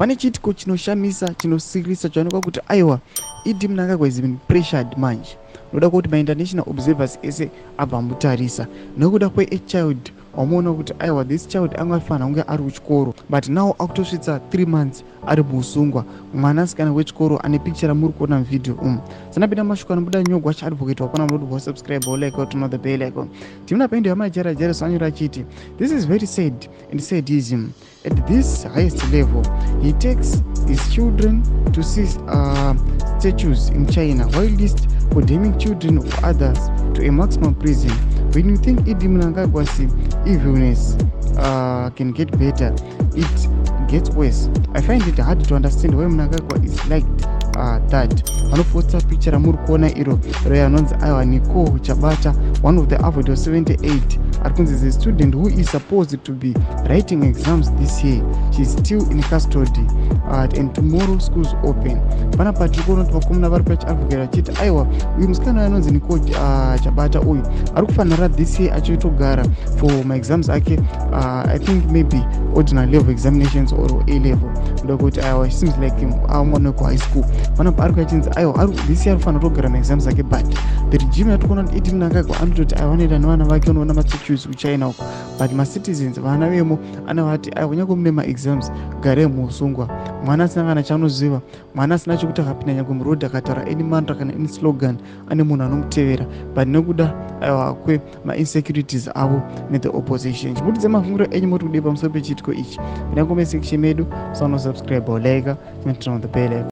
Pane chiitiko chinoshamisa, chinosiririsa, chaonekwa kuti aiwa, ED Mnangagwa is been pressured manje noda kuti mainternational observers ese abva amutarisa nekuda kweachild wamuona kuti aiwa, this child anga afanira kunge ari kuchikoro, but now akutosvitsa 3 months ari muusungwa. Mwanasikana wechikoro ane picture ramuri kuona muvhidhiyo umu. Sanapinda mashoko anobuda nyogwa chiadvocate wapana munoti wasubscribe, wolike, woturn on the bell icon. Timuna pendo yamajara Jairus anyora achiti, "This is very sad and sadism at this highest level. He takes his children to see statues in China whilst condemning children of others to a maximum prison. When you think ED Mnangagwa's evilness can get better, it gets worse. I find it hard to understand why Mnangagwa is like that." Vanoposta picture ramuri kuona iro royo anonzi aiwa Nicole Chabata, one of the avoid of 78, ari kunzi the student who is supposed to be writing exams this year. She is still in custody and tomorrow schools open. Panapa tiri kuona kuti vakomana vari pachiadvocate vachiti aiwa, uyu musikana uyu anonzi Nicole Chabata uyu ari kufanira this year achitogara for maexams ake, I think maybe ordinary level examinations or A level, ndokuti aiwa, seems like mwana wekuhigh school. Panapa ari kuachinzi aiwa, this year ari kufanira kutogara maexams ake, but the regime yatikuona kuti ED Mnangagwa anototi aiwa, anoenda nevana vake unoona mastatues kuChina uko, but macitizens, vana vemo, anovati aiwa, kunyange mune maexams, garai muusungwa. Mwana asina kana chaanoziva, mwana asina chekuti akapinda nyange murodhi akataura any mantra kana any slogan, ane munhu anomutevera, but nekuda aiwa kwemainsecurities avo nethe opposition. Chimutidze mafungiro enyu, moti kudii pamusoro pechiitiko ichi? Pinda comment section medu, musanosubscribe, like, turn on the bell icon.